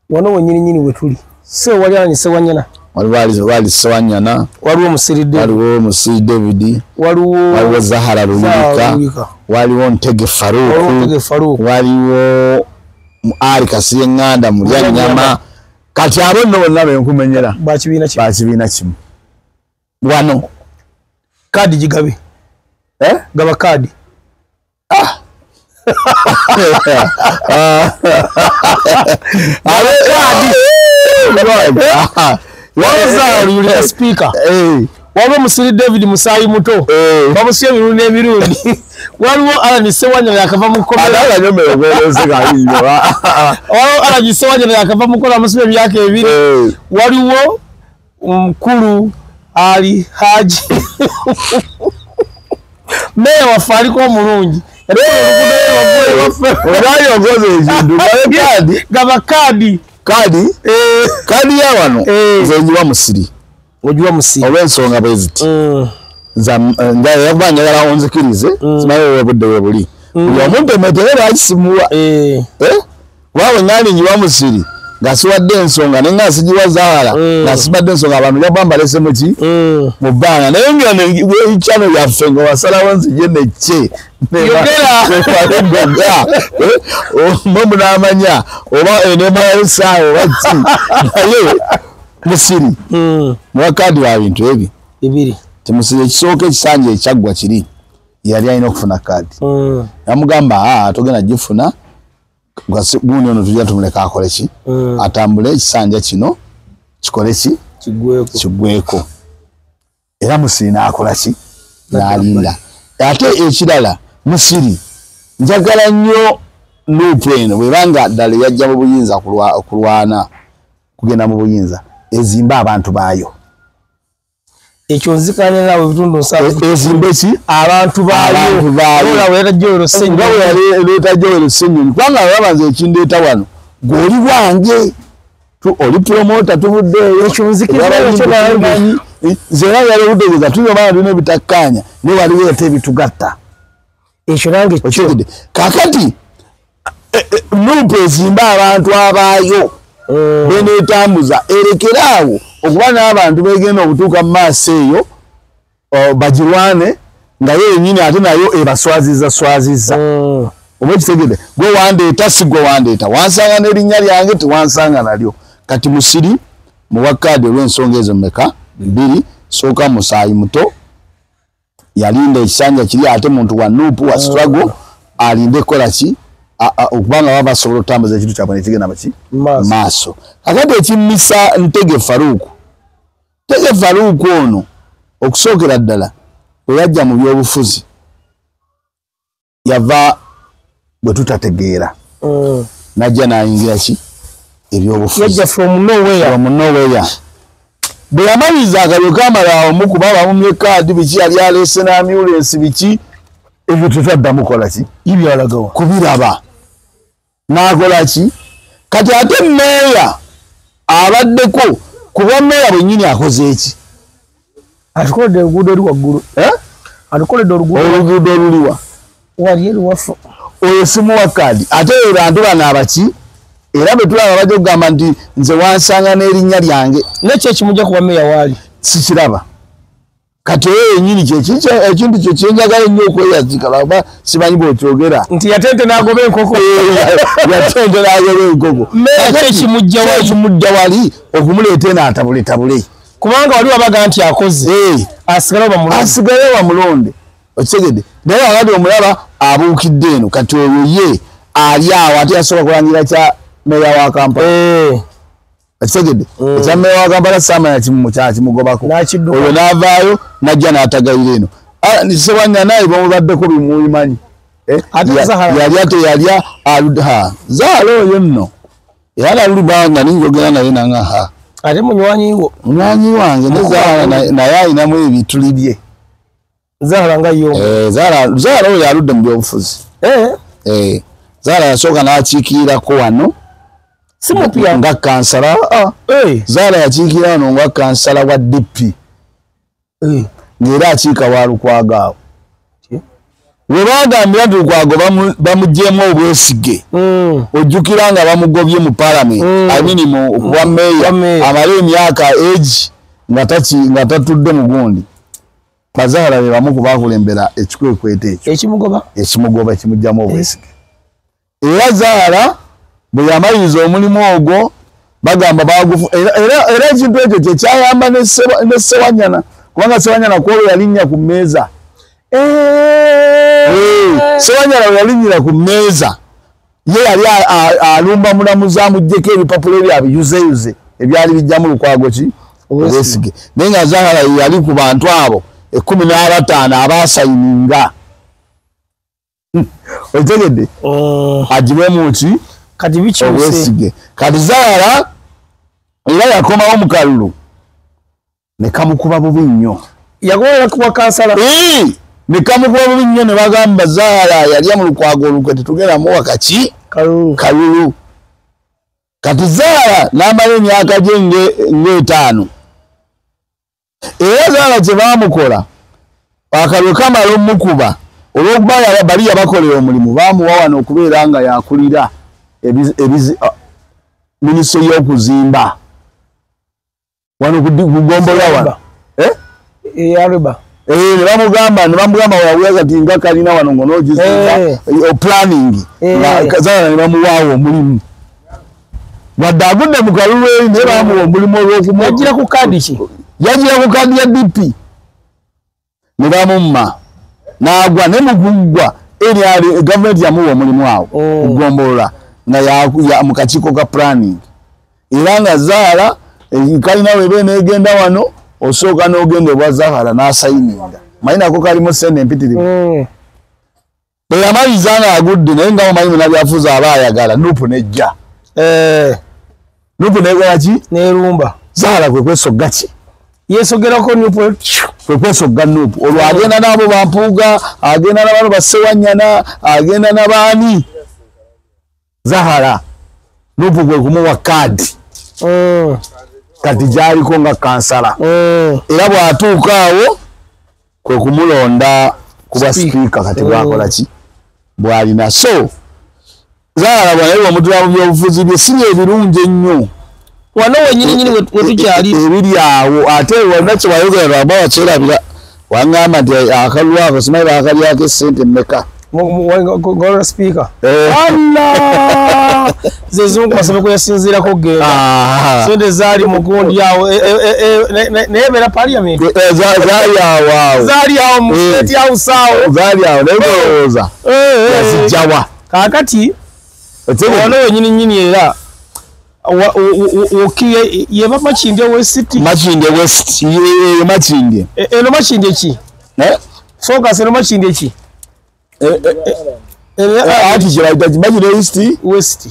wano wennyini nnyini we tuli se wali ani Sewanyana wali Sewanyana waliwo Musiri David waliwo Musiri David waliwo Zahara Luyika waliwo Ntege Faruku waliwo Ali Kasirye Nganda Mulyanyama. Kati abo nno bonna be nkumenyera ba kibiina kimu wano kaadi gigabe gaba kaadi speaker waliwo Musiri David musaayi muto bamusiye emirundi n'emirundi waliwo Alan Sewanyana yakava mu kkomera waliwo Alan Sewanyana yakava mu kkomera amusibe emyaka 2 waliwo mukulu Ali Haji meya waffe aliko omulungi gaba kaadi kaadi ya wano nze njiwa Musiri ojiwa Musiri olw'ensonga bwe ziti njakuba njagala onzikirize simanyi obudde bwe buli buli omuntu emetere lwakisimuwa kuba bwe nali njiwa Musiri nga siwadde ensonga naye nga sigiwa Zahara nga sibadde ensonga abantu jakuba mbalese muki mu bbanga naye nga ekyano yaffe nga wasalawo nzije nekke yogera mwe munaamanya oba enemalayo ssaawa oba ki naye Musiri muwa kaadi wa bintu ebi bibiri. Musiri ekisooka ekisanja ekyaggwa kiri yali alina okufuna kaadi yamugamba togenda gifuna gundi ono tujja tumuleka akole ki atambule ekisanja kino kikole ki kiggweko era Musiri n'akola ki n'alinda. Ate ekirala Musiri njagala nnyo nuupu eno bwebanga ddala yajja mu buyinza kulwana kugenda mu buyinza ezimba abantu baayo. Ekyo nzikanya naawe ebitundu 7 ezimbe ki abantu baayo leeta Joel Ssenyonyi kubanga olaba nze ekindeeta wano gw'oli wange oli promota tuvuddeeyo ekyo nzikiriza nange nze era yali obutegeeza tulina obanga tulina ebitakkaanya naye waliwo ate ebitugatta ekyo nange okitegedde. Kaakati nuupu ezimba abantu abaayo beneetambuza erekere awo okuba n'abantu begenda okutuuka mu maaso eyo bagirwane nga ye yennyini ate nayo ebaswaziza swaziza. Oba okitegedde gwe wandeeta si gwe wandeeta wansanga n'erinnya lyange tewansanga nalyo. Kati Musiri muwa kaadi olw'ensonga ezo mmeka 2 Sooka musaayi muto yalinda ekisanja kiri, ate muntu wa NUP wa struggle alinde kola ki okubanga baba basobola okutambuza ekintu kyabwe nekigenda baki maaso. Kakati ekimisa Ntege Farouk, Ntege Farouk ono okusookera ddala bwe yajja mu byobufuzi yava bwe tutategeera, najja n'ayingira ki ebyobufuzi, yajja from nowhere, from nowhere. Bwe yamaliriza akalyo kamala omu kuba bamumye kaadi biki, yali aleese n'ambulensi biki, ebyo tetwaddamu kola ki ibyalagawa kubiraba, n'akola ki. Kati ate meeya abaddeko kuba meeya bwennyini akoze eki, atukoledde oluguudo eri waggulu, atukoledde oluguudo oluliwa wali eri waffe, oyo simuwa kaadi. Ate oyo bantu bano abaki era bwe tulaba bajja okugamba nti nze wansanga n'erinnya lyange, nekyo ekimujja kuba meeya waali sikiraba. Kati oyo yennyini ekintu kye kyenjagala ennyo okweyazika, laba simanyi bw'okyogera nti yatente n'agoba enkoko, yatente n'agoba enkoko. Meeya ki ekimujja wali okumuleeta eno atabuletabule, kubanga wali wabaga nti akoze asigale bamulonde, okitegedde. Naye wakati omulaba abuukidde eno, kati oyo ye ali awo ate yasobola kulangira kya meeya wa Kampala, okitegedde. Ekya meeya wa Kampala saamanya kyakimugobako, oyo n'avaayo n'ajja n'atagayira eno. Ssewanyana naye bamubaddeko bimubimanyi, yalya teyalya Zahara oyo nno era nalulubanga ninjogera naye nanga ate munywanyi wo, munywanyi wange ne Zahara naye alinamu ebituli bye. Zahara nga yo Zahara oyo aludde mu byobufuzi. Zahara yasooka n'akiikirirako wano si mupya nga kansala. Zahara yakiikirira wano nga kansala wa DP, ng'era akiika wa Lukwago awo. We bagambira nti Lukwago bamuggyemu obwesige, ojjukira nga bamugobye mu parliament, I mean mu okuba meeya, amale emyaka egi nga tatudde mu gundi. Bazahara be bamu ku baakulembera ekikwekweto ekyo ekimugoba ekimuggyamu obwesige. Era Zahara bwe yamaliriza omulimu ogwo bagamba bagufu, era ekintu ekyo kye kyayamba ne Ssewanyana, kubanga Ssewanyana kwolwo yalinnya ku mmeeza. Ssewanyana bwe yalinnyira ku mmeeza ye yali alumba mulamuzi amuggyeko ebipapula ebyo abiyuzeyuze ebyali bijjamu Lukwago ki obwesige. Naye nga Zahara ye yali ku bantu abo 15 abaasayininga, otegedde, agibwemu ki kati bikyuse obwesige. Kati Zahara era yakomawo mu kalulu ne kamukuba bubi nnyo, yagola kuba kansala ne kamukuba bubi nnyo, ne bagamba Zahara yalya mu Lukwago olukwe tetugenda muwa kaki kalulu. Kati Zahara n'amala emyaka gye ng'etaano. Era Zahara kye baamukola akalulu kamala omukuba, olw'okuba bali yabakolera omulimu baamuwa wano okubeera nga yakulira minisitule y'okuzimba wano ku ggombolola wano ne bamugamba wawuya kati nga kalina wano ng'onoogizimba planning, Zahara ne bamuwaawo omulimu wadde agudde mu kalulu eri, naye baamuwa omulimu olw'okumu. Yagira ku kaadi ki? Yagira ku kaadi ya DP ne bamumma n'agwa, ne mu kuggwa eri gavumenti yamuwa omulimu awo ku ggombolola nga mu kakiiko ka planning. Era nga Zahara kalina weba eneegenda wano osooka n'ogenda obwa Zahara n'asayininga, manyi nako kalimu ssente empitirivu. Bwe yamaliriza ng'agudde, naye nga omanyi munnabyabufuzi aba ayagala NUP nejja, NUP neekola ki? Neerumba. Zahara kwe kwesogga ki? Yeesogerako NUP, kwe kwesogga NUP. Olwo agenda n'abo Bampuuga, agenda n'abano ba Ssewanyana, agenda n'abaani. Zahara NUP kwe kumuwa kaadi kati gy'aliko nga kansala, era bw'atuuka awo kwe kumulonda kuba sipiika kati bwakola ki bw'alina. So Zahara bw'anaye bw'omutula mu byobufuzi bye si ebirungi ennyo wano wennyininyini wetukyali ebiri awo. Ate wonna kye wayogera lwaba wakyerabira, wangamba nti akalulu ako simanyi baakalyako essente mmeka. Golola speaker. Allah! Zezungu masabeko yasinzirako kugenda. Sente zaali mugundi awo naye beera parliament. Zaali awo. Zaali awo mu state house awo. Zaali awo naye ndowooza. Yazijjawa. Kaakati ono wennyini nnyini era yeba Makindye West. Makindye West. Ye Makindye. Eno Makindye ki? Eh? Focus eno Makindye ki? Ati kiraita Makindye East West.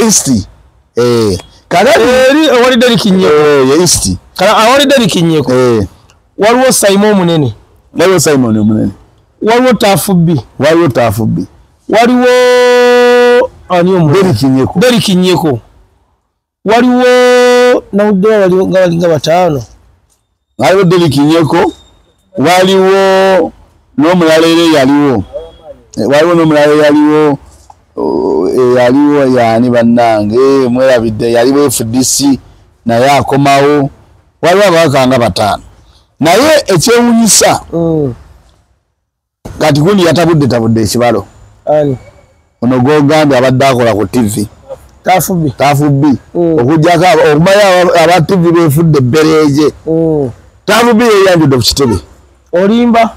East. Kakati eri awali Derrick Nyeko. East. Kala awali Derrick Nyeko. Waliwo Simon Munene. Waliwo Simon Munene. Waliwo Tafubi. Waliwo Tafubi. Waliwo ani omu? Derrick Nyeko. Derrick Nyeko. Waliwo nawudde waliwo nga balinga bataano. Waliwo Derrick Nyeko. Waliwo n'omulala era eyaliwo. Waliwo n'omulala eyaliwo eyaliwo yaani bannange mwerabidde yaliwo FDC naye akomawo. Waliwo ababaka nga bataano. Naye ekyewuunyisa kati gundi yatabudde tabudde ekibalo. Ani? Ono gw'ogambye abadde akola ku TV. Tafubi. Tafubi. Okuggyako okumanya aba TV beefudde ebbereeje. Tafubi yeeyanjudde ku kitebe. Olimba.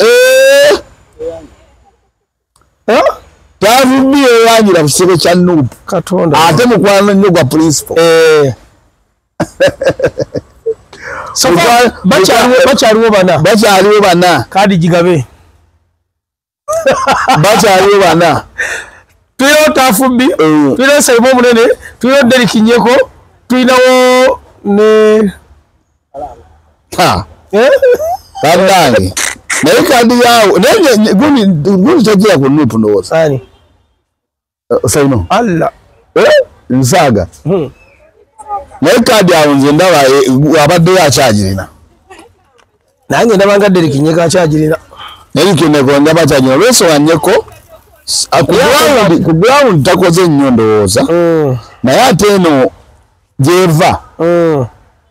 Tafubi yeeyanjula ku kitebe kya NUP. Katonda. Ate mukwano nnyo gwa principal. So bakyaliwo bana. Bakyaliwo bana. Kadi gigabe. Bakyaliwo bana. Tulinawo Tafubi, tulinawo Simon Munene, tulinawo Derrick Nyeko, tulinawo ne Bannange. Naye kadi yawo naye gundi tagira ku NUP ndowooza. Ani? Simon. Allah. Nsaaga. Naye kadi awo nze ndaba abaddeyo akyagirina. Nange ndaba nga Derrick Nyeko akyagirina. Derrick Nyeko ndaba akyagirina. Olw'ensonga Nyeko ku ground takoze nnyo ndowooza. Naye ate eno gy'eva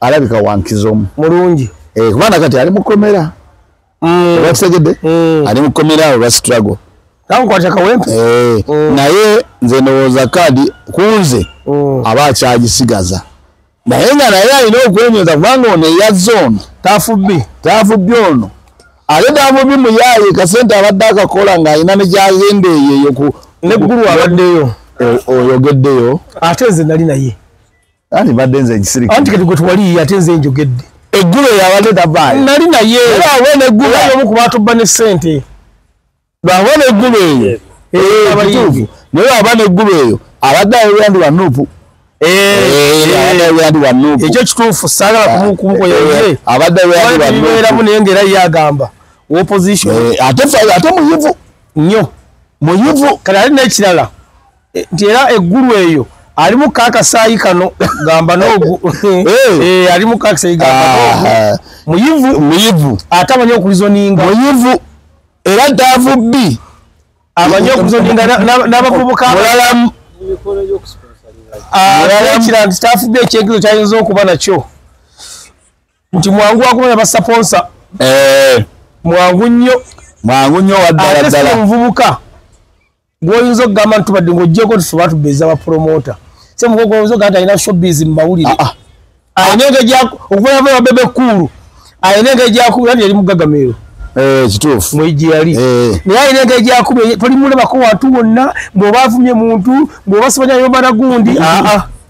alabika wankizomu. Mulungi. Kubanga kati ali mu kkomera. Obakitegedde? Ali mu kkomera olwa struggle. Tamukwata Kawempe. Naye nze ndowooza kadi ku nze aba akyagisigaza. Naye nga naye alina okwenyweza kubanga ono eyazze ono. Tafubi. Tafubi ono. Ate Tafubi muyaaye kasente abadde akakola ng'alina ne gy'agenda eyo ku neggulu abaddeyo. Oyogeddeyo. Ate nze nali naye. Anti badde nze ngisirikidde. Anti kati gwe tewaliiyo ate nze njogedde. Eggulo yabadde tavaayo. Nali naye. Era awo n'eggulo. Era omu ku baatubba ne ssente. Lwaba n'eggulo eyo. Kituufu. Naye lwaba n'eggulo eyo abadde ayogera ndi wa NUP. Abadde ayogera ndi wa NUP. Ekyo kituufu saagala kumukoya. Abadde ayogera ndi wa NUP. Bibeeramu naye ng'era ye agamba opposition. Ate muyivu. Nnyo. Muyivu. Kale ali n'ekirala nti era eggulu eyo alimu kakasaayi kano gamba n'ogu. Alimu kakasaayi gamba n'ogu. Muyivu. Muyivu. Ate amanyi okulizoninga. Muyivu. Era Tafubi. Amanyi okulizoninga n'abavubuka. Mulalamu. Ekirala nti Tafubi ekyenkizo kyayinza okuba nakyo nti mwangu wakumanya basaponsa. Mwangu nnyo. Mwangu nnyo waddala ddala. Ate si omuvubuka gw'oyinza okugamba nti tubadde ng'oggyeko tufe batubeza bapromota. Si omuvubuka gw'oyinza okugamba nti alina showbiz mu mawulire. Alina engeri okuva yava Bebe Cool. Alina engeri gy'akuba yali mugagga Kituufu. Mwigi yali. Naye alina engeri gy'akuba tolimulabako wantu wonna bw'oba avumye muntu bw'oba simanya ayomba na gundi.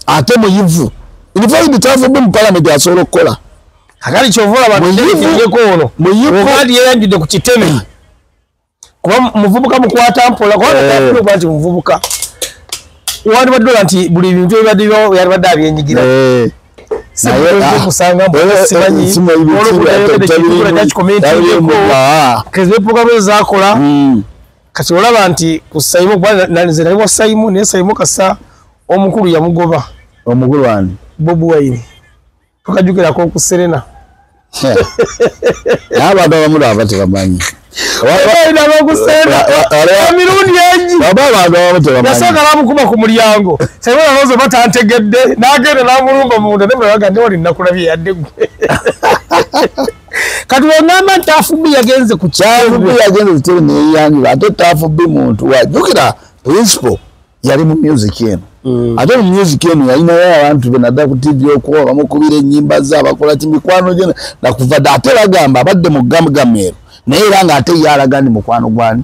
Ate muyivu. In fact Tafubi mu parliament asobola okukola. Kakati ky'ova olaba nti ono. Muyivu. Oba yeeyanjudde ku kitebe. Kuba muvubuka mukwata mpola kuba nti muvubuka. Wandibadde olaba nti buli bintu ebibadde bibawo yalibadde abyenyigira. Kusanga simanyi zakola kati olaba nti ku Simon kuba nze nali wa Simon naye Simon kasa omukulu yamugoba. Omukulu wani? Bobi Wine. Tukajjukirako ku Serena. Naye abantu abamu aba tebamanyi. Emirundi engi. Yasooka n'amukuba ku mulyango. Simon alowooza oba tantegedde n'agenda n'amulumba munda ne mulaga nti oli nakulabye yadde ggwe. Kati wongamba nti Tuff B yagenze ku Tuff B yagenze kitebe neyanjula, ate Tuff B muntu wajjukira principal yali mu music eno. Ate mu music eno yalinayo abantu be nadda ku TV okuba bamukubira ennyimba ze, abakola ki mikwano gye nakuva dda. Ate bagamba abadde mu Gamugameero, naye era ng'ate ye alaga ndi mukwano gwani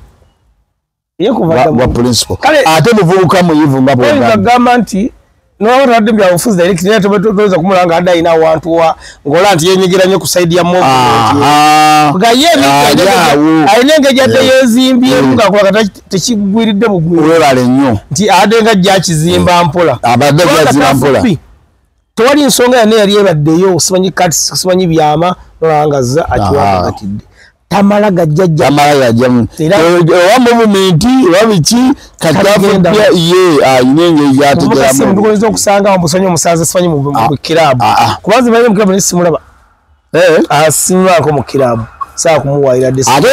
wa principal. Ate muvubuka muyivu nga bw'ogamba nti nowabadde byabufuzi direct, naye toyinza kumulaba nga adde alina awantu wa ng'ola nti yenyigira nnyo ku side ya movement. Nga ye alina engeri adde yeezimbyemu ng'akola kata tekigwiridde bugwire. Weebale nnyo. Nti adde nga ajja akizimba mpola. Abadde ajja akizimba mpola. Tewali nsonga yonna yali ebaddeyo, simanyi kati simanyi byama, nolaba nga azza akiwakatidde. Tamala gajjajja. Tamala gajja. Owa movement, owa biki, kati ye alina engeri gy'ategeramu. Tukoze okusanga omusonyi omusanze simanyi mu kiraabu. Kuba nze manyi mu kiraabu naye simulaba. Asimulako mu kiraabu. Saa kumuwaayira dde. Ate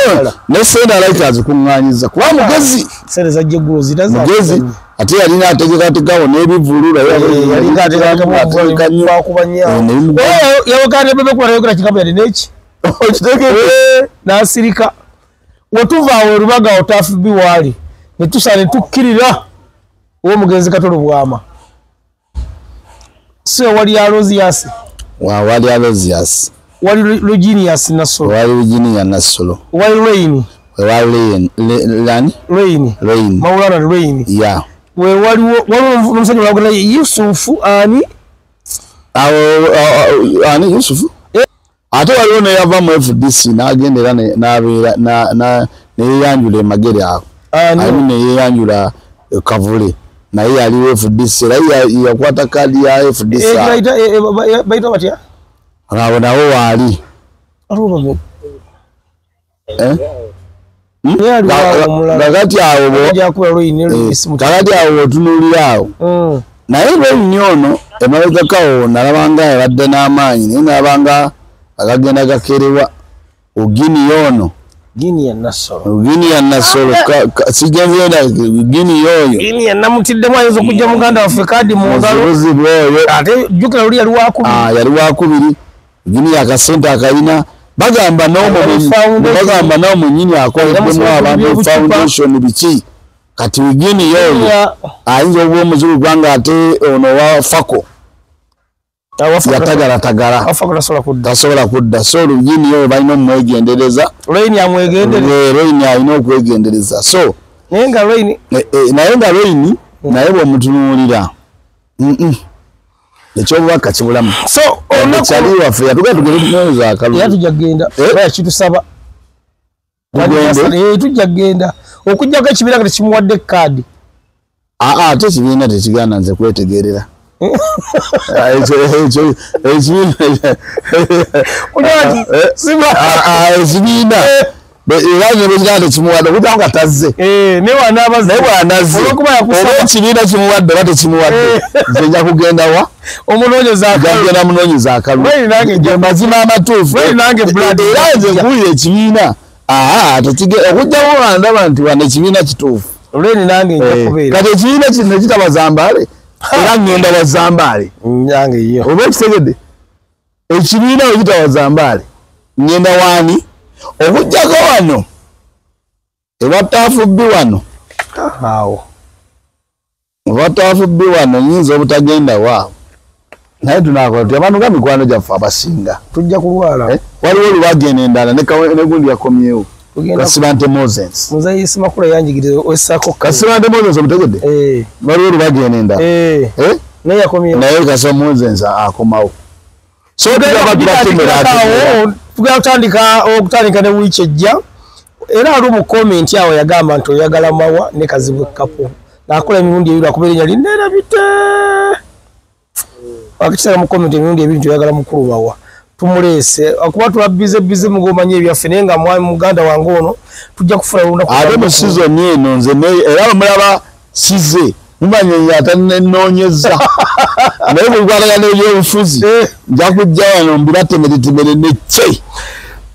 ne sente alayika azikuŋŋaanyiza kuba mugezi. Sente zajja eggulo ziraza. Mugezi. Ate yalina ategekateekawo n'ebivvulu. Yalina ategekateekawo nnyo. Yawakana Bebe kuba tayogera kigambo yadde n'eki. N'asirika. Wetuva awo Rubaga awo Tuff B waali ne tusala ne tukkirira ow'omugenzi Kato Lubwama. Si wali Aloysius. Wali Aloysius. Wali Reginius Nassolo. Wali Reginius Nassolo. Wali Rain. Wali Rain. Rain. Rain. Maulana Rain. Yeah. We waliwo n'omusajja wagula Yusufu ani? Awo ani Yusufu? Ate waliwo neyava mu FDC n'agenda era n'abeera neyeyanjula emagere awo. Alimu neyeyanjula Kavule naye yaliwo FDC era yakwata kaadi ya FDC. Bayita batya? Awo nawo waali. Kakati awo bw'otunuulira awo. Naye Rain ono emabegako nalabanga abadde n'amaanyi naye nalabanga akagenda gakerewa. Ogini ono Gini Nassolo. Ogini Nassolo sigenze Gini yoyo. Gini namutiddemu ayinza okujja muganda waffe kaadi mu ngalo. Ate jjukira luli yali wakubiri. Yali wakubiri. Gini akasente akalina bagamba n'omu mwennyini akoleddemu abantu foundation biki. Kati Gini yoyo ayinza okuba omuzibu kubanga ate ono wa Fako. Yatagalatagala tasobola kudda. So Gini yoyo balina omwegendereza. Rain amwegendereza. Rain alina okwegendereza. So naye nga Rain naye bw'omutunuulira ekyobubaka kibulamu. So kyali waffe yatugaa tugende tunoonyeza akalulu. Era tujja kugenda. Kitusaba tujja kugenda okuggyako ekibiina nga tekimuwadde kaadi. Ate ekibiina tekigaana nze kwetegerera. Ekibiina era nze tekimuwadde okuggyako nga tazze. Naye bw'anazze oba ekibiina kimuwadde oba tekimuwadde nze nja kugenda wa genda munoonyeza akalulu. Mazima amatuufu. Era nze nkuwulira ekibiina okuggyako nga ndaba nti wano ekibiina kituufu. Kati ekibiina kino kitaba Zambaale era ngenda wa Zambaale. Oba ekitegedde ekibiina we kitaba Zambaale ngenda waani okuggyako wano ewa Tuff B wano. Ewa Tuff B wano nyinza obutagenda waawo. Naye tunaakola tutya abantu nga mikwano gyaffe abasinga. Tujja kulwala. Waliwo olubagenda endala ne gundi yakomyewo. Kasibante Moses. Muzeeyi Simakula yanjigiriza wessaako. Kasibante Moses omutegedde? Waliwo olubagenda endala. Naye yakomyewo. Naye Kasibante Moses akomawo. So tugenda okutandika ne wiiki ejja. Era ali mu comment awo yagamba nti oyagala Mawa ne Kazibwe Kapo. Nakola emirundi ebiri akuba erinnya linneerabidde. Akisera mu comment emirundi ebiri nti oyagala mukulu Mawa. Tumuleese akuba tuba bize mugomanye ebyaffe naye nga mwami muganda wange ono tujja kufuna olunaku. Ate mu season eno nze era mulaba size mumanye atanenoonyeza. Naye bwe nkwatagana n'ebyobufuzi nja kujja wano mbibatemeretemere nekye.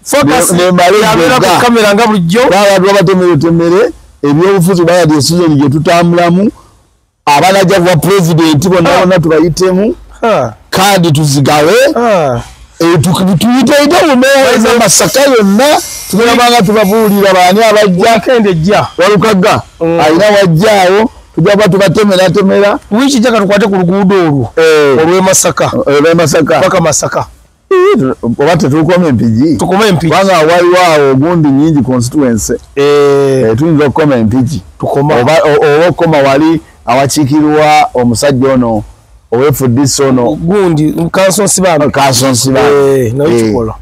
Focus yabeera ku kamera nga bulijjo. Abantu babatemeretemere ebyobufuzi bayadde season gye tutambulamu abanajja kuba pulezidenti bonna bonna tubayitemu kaadi tuzigawe. Tuyiteite bumeeza Masaka yonna, tugenda tubabuulira baani abajja. Weekend ejja. Walukagga alina wajjaawo, tujja kuba tubatemeratemera. Wiiki ejja katukwate ku luguudo olwo olw'e Masaka. Olw'e Masaka. Paka Masaka. Oba tetukoma Empigi? Tukome Empigi. Kubanga waliwo awo ogundi nyingi constituency. Tuyinza okukoma Empigi. Tukoma. Oba okukoma wali awakiikirwa omusajja ono ow'FDC ono. Gundi, Kansonsi Bambi. Kansonsi Bambi. Naye kikola.